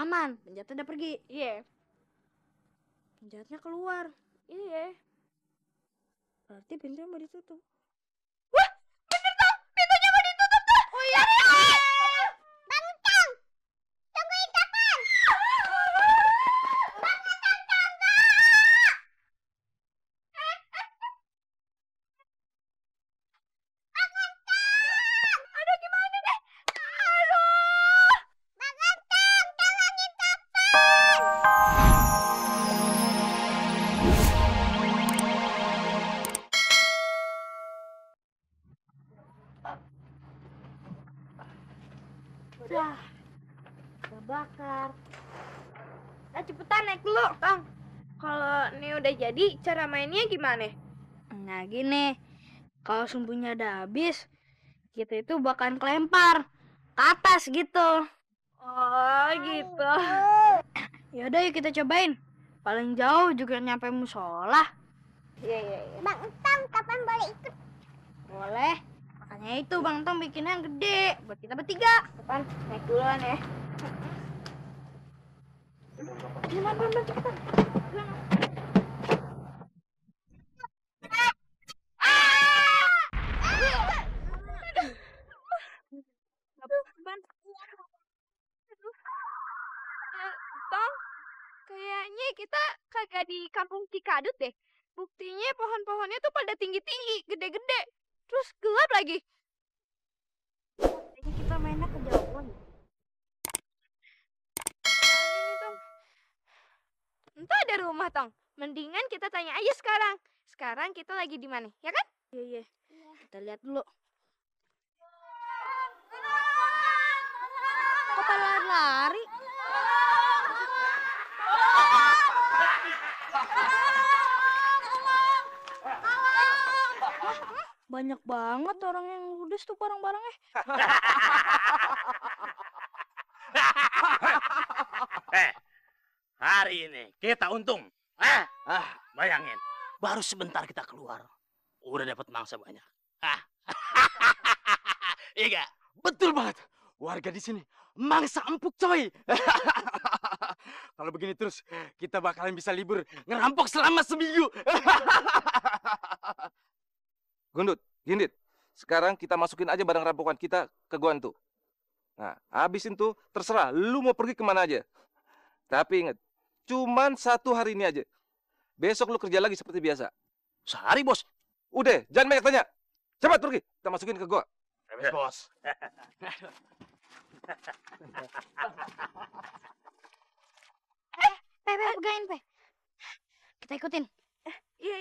aman, penjahatnya udah pergi. Iya. Penjahatnya keluar. Iya. Berarti pintunya mau ditutup. Wah, bener tuh, pintunya mau ditutup tuh. Oh iya. Bang Tong, tungguin kapan? Aduh, gimana deh? Aduh. Bang Tong, tolongin kapan? Wah, kebakar. Cepetan naik dulu, Bang. Kalau ini udah jadi, cara mainnya gimana? Nah gini, kalau sumbunya udah habis, kita itu bakalan kelempar ke atas gitu. Oh, gitu. Yaudah yuk kita cobain. Paling jauh juga nyampe musola. Iya. Bang Tong, kapan boleh ikut? Boleh. Makanya itu Bang Tom bikinnya yang gede buat kita bertiga. Kapan? Naik duluan ya. Gimana cepetan. Tong, kayaknya kita kagak di kampung Cikadut deh. Buktinya pohon-pohonnya tuh pada tinggi-tinggi, gede-gede. Terus gelap lagi. Kayaknya kita mainnya kejauhan. Ini, Tong. Entah ada rumah, Tong. Mendingan kita tanya aja sekarang. Sekarang kita lagi di mana, ya kan? Iya. Kita lihat dulu. Kok pada lari-lari? Banyak banget orang yang ludes tuh barang-barangnya. Hari ini kita untung. Bayangin, baru sebentar kita keluar, udah dapat mangsa banyak. Iya, Betul banget. Warga di sini mangsa empuk, coy. Kalau begini terus, kita bakalan bisa libur ngerampok selama seminggu. Gindit. Sekarang kita masukin aja barang rampokan kita ke gua tuh. Nah, habisin tuh, terserah. Lu mau pergi kemana aja. Tapi ingat, cuman 1 hari ini aja. Besok lu kerja lagi seperti biasa. sehari bos. Udah, jangan banyak tanya. Cepat pergi, kita masukin ke gua. Bebas bos. Pegain, Pe. Kita ikutin. Iya.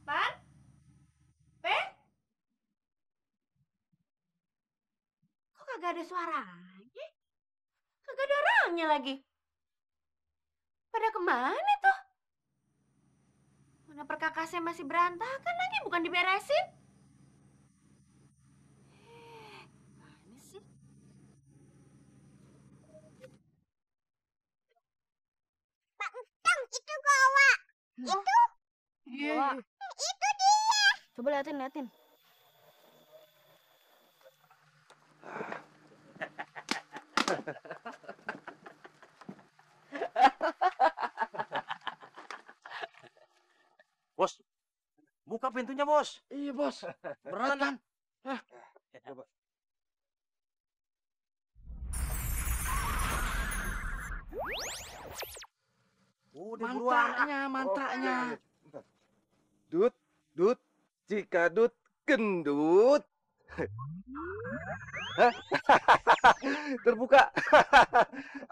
Pan? Pen? Kok kagak ada suaranya? Kagak ada orangnya lagi. Pada kemana tuh? Mana perkakasnya masih berantakan lagi, bukan diberesin? Mana sih? Bang Tong, itu goa. Itu, Iya. itu dia. Coba liatin. Bos, buka pintunya bos. Iya, Bos. Berat kan? Coba. Udah buruan. Mantaknya. Dut, cikadut, gendut. Hah? Terbuka.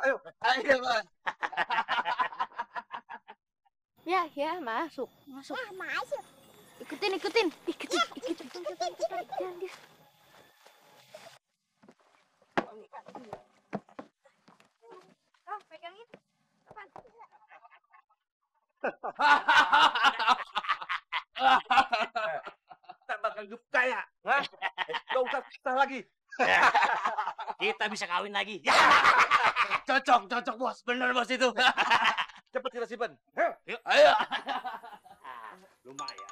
Ayo, Bos. Ya, masuk. Masuk. Masuk. Ikutin. Jangan dia. Oh, pegangin. Kapan? Kita bakal hidup kaya. Hah? Gak usah susah lagi. Kita bisa kawin lagi. Cocok bos. Bener bos itu. Cepat kita simpan. Yuk, ayo. Lumayan.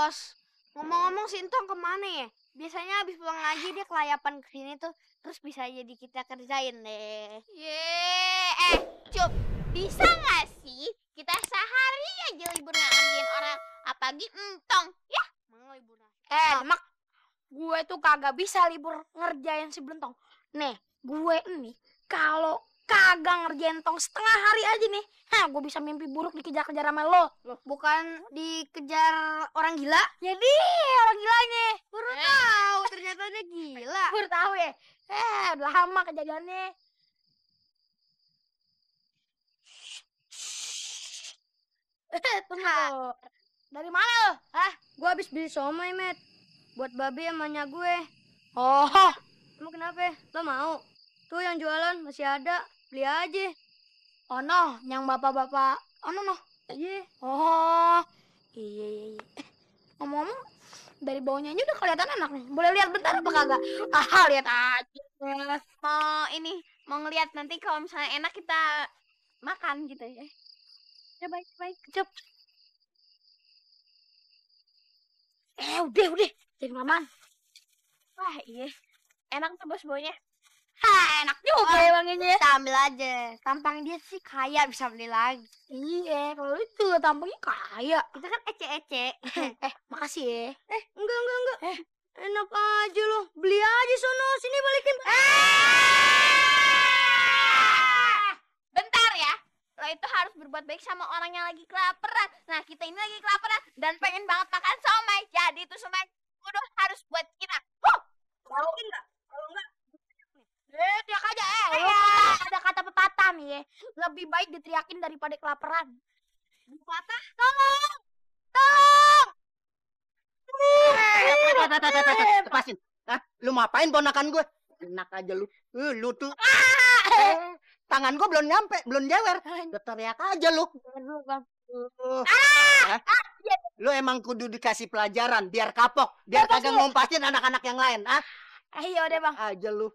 Bos. Ngomong-ngomong si Entong kemana ya? Biasanya habis pulang ngaji dia kelayapan ke sini tuh. Terus bisa jadi kita kerjain deh. Cup, bisa nggak sih kita sehari aja libur nggak ngerjain orang, apalagi Entong, ya? Mau libur. Mak, gue tuh kagak bisa libur ngerjain si Belentong. Nih, gue ini kalau kagak ngerjain Tong setengah hari aja nih, gue bisa mimpi buruk dikejar-kejar sama lo. Bukan dikejar orang gila? Jadi orang gilanya. Baru tahu ternyata dia gila. Baru tahu ya. Udah lama kejadiannya. Tunggu. Dari mana lo? Gue habis beli somai, Met. Buat babi sama nya gue. Oh, emang kenapa? Lo mau? Tuh yang jualan masih ada. Beli aja. Oh no, yang bapak-bapak. Oh no. Iya. Oh, iya. Ngomong-ngomong, dari baunya aja udah kelihatan enak nih. Boleh lihat bentar apa kagak? Lihat aja. Mau ngeliat nanti kalau misalnya enak kita makan gitu ya. Ya baik. Cep. Udah. Jadi maman. Wah, iya. Enak tuh bos baunya. Enak juga ya wanginya. Kita ambil aja. Tampang dia sih kaya, bisa beli lagi. Iya, kalau itu tampangnya kaya. Kita kan ece-ece. Makasih ya. Enggak. Enak aja lo. Beli aja sono. Sini balikin. Bentar ya. Lo itu harus berbuat baik sama orang yang lagi kelaparan. Nah, kita ini lagi kelaparan dan pengen banget makan somai. Jadi itu somai kudu harus buat kita. Kalau enggak. Teriak aja. Ada kata pepatah nih ya. Lebih baik diteriakin daripada kelaparan. Pepatah? Tolong! Lepasin. Lu ngapain ponakan gue? Enak aja lu. Lu tuh. Tangan gue belum nyampe, belum jewer. Udah teriak aja lu. Lu emang kudu dikasih pelajaran biar kapok, biar kagak ngompasin anak-anak yang lain, Ayo deh, Bang. Aja lu.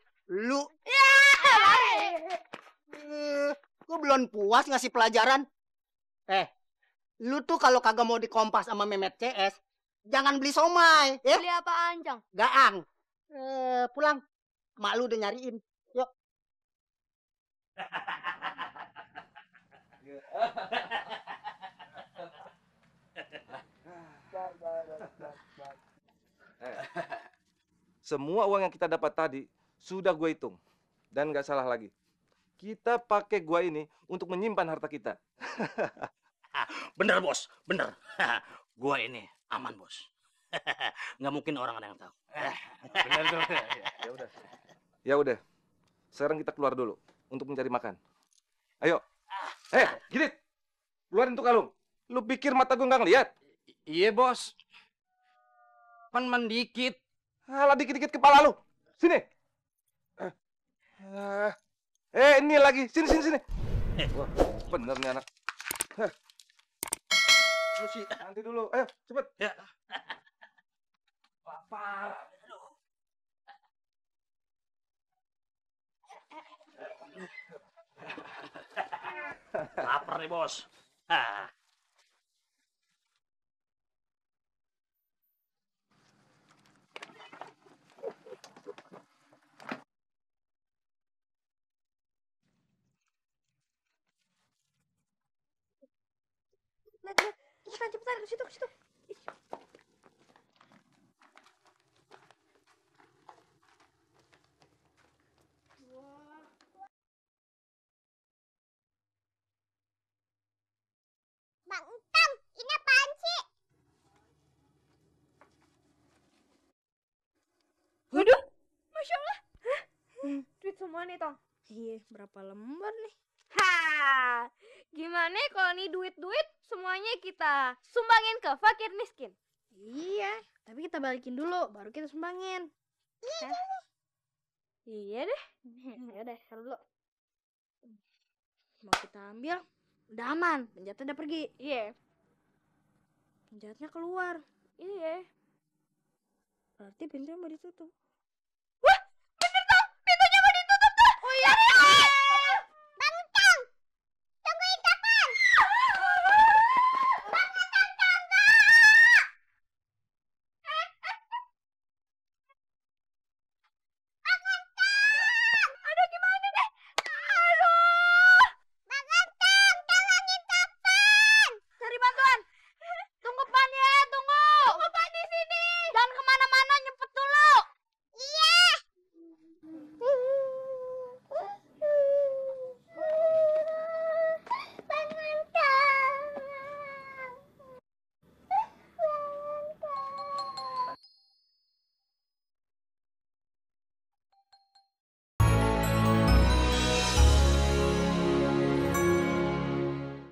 Gue belum puas ngasih pelajaran. Lu tuh kalau kagak mau dikompas sama Memet CS, jangan beli somai, ya? Beli apaan, Cang? Gaang. Pulang. Mak lu udah nyariin. Yuk. Semua uang yang kita dapat tadi sudah gue hitung. Dan nggak salah lagi. Kita pakai gua ini untuk menyimpan harta kita. Bener bos, bener. Gua ini aman bos. Nggak mungkin orang ada yang tahu. Benar tuh. Ya udah. Sekarang kita keluar dulu untuk mencari makan. Ayo. Gidit. Keluarin tuh kalung. Lu pikir mata gua nggak ngeliat? Iya, Bos. Kan mendikit. Alah dikit-dikit kepala lu. Sini. Ini lagi. Sini. Wah, bener nih anak. Lu sih nanti dulu. Ayo, cepet. Ya. Lapar nih bos. Cepetan, ke situ. Bang Entong, ini apaan sih? Waduh, Masya Allah. Duit semua nih, Tong. Iya, berapa lembar nih? Gimana kalau nih duit-duit semuanya kita sumbangin ke fakir miskin? Iya, tapi kita balikin dulu, baru kita sumbangin. Iya deh. Yaudah, taruh dulu. Mau kita ambil, udah aman. Penjahatnya udah pergi. Iya. Penjahatnya keluar. Iya. Berarti pintunya mau ditutup.